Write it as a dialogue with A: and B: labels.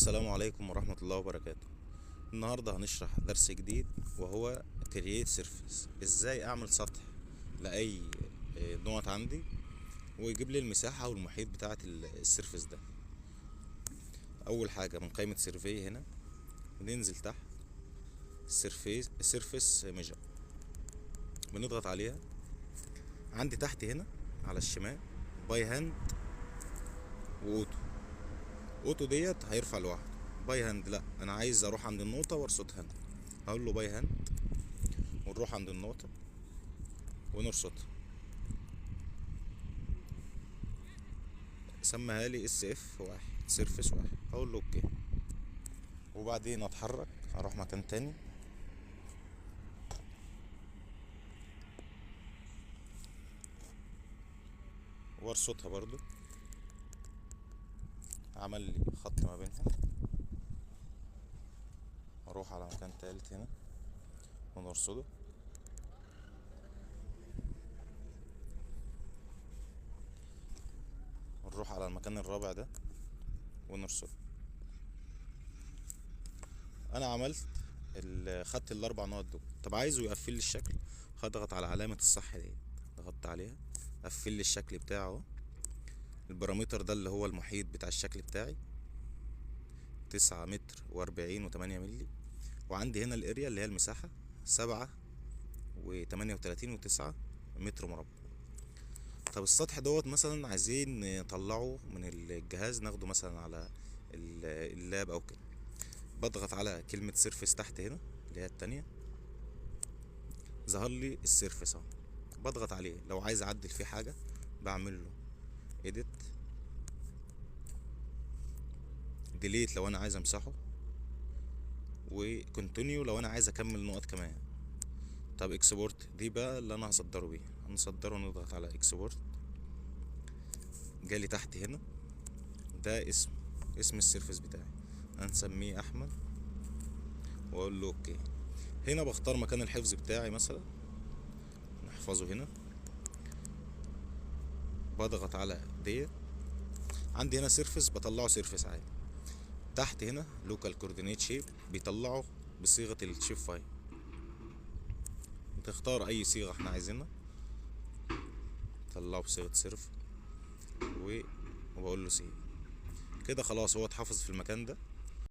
A: السلام عليكم ورحمة الله وبركاته. النهاردة هنشرح درس جديد وهو create surface، ازاي اعمل سطح لأي نقط عندي ويجيب لي المساحة والمحيط بتاعة ال surface ده. اول حاجة من قائمة survey هنا بننزل تحت surface measure، بنضغط عليها. عندي تحت هنا على الشمال by hand و auto. auto ديت هيرفع لوحده، by hand لا، انا عايز اروح عند النقطة وارصدها انا، هقول له by hand ونروح عند النقطة ونرصدها. سميها لي SF 1، surface 1، هقول له okay. وبعدين اتحرك اروح مكان تاني، وارصدها برضو، عمل لي خط ما بينهم. اروح على مكان تالت هنا ونرصده. نروح على المكان الرابع ده ونرصده. انا عملت خدت الاربع نقط دول. طب عايزه يقفل لي الشكل، هضغط على علامة الصح دي، ضغطت عليها قفل لي الشكل بتاعه. ال perimeter ده اللي هو المحيط بتاع الشكل بتاعي 9 متر و40 و8 ملي. وعندي هنا ال area اللي هي المساحة 7 و38 و9 متر مربع. طب السطح دوت مثلا عايزين نطلعه من الجهاز، ناخده مثلا على ال lap او كده. بضغط على كلمة surface تحت هنا اللي هي التانية، ظهر لي ال surface اهو، بضغط عليه. لو عايز اعدل فيه حاجة بعمل له edit، delete لو انا عايز امسحه، و continue لو انا عايز اكمل نقط كمان. طب export دي بقى اللي انا هصدره بيه، هنصدره ونضغط على export. جالي تحت هنا ده اسم ال surface بتاعي، هنسميه احمد واقول له okay. هنا بختار مكان الحفظ بتاعي، مثلا نحفظه هنا، بضغط على ديت. عندي هنا surface بطلعه surface عادي. تحت هنا local coordinate shape بيطلعه بصيغة ال shape file، تختار اي صيغة احنا عايزينها، طلعه بصيغة surf وبقول له save. كده خلاص هو اتحفظ في المكان ده.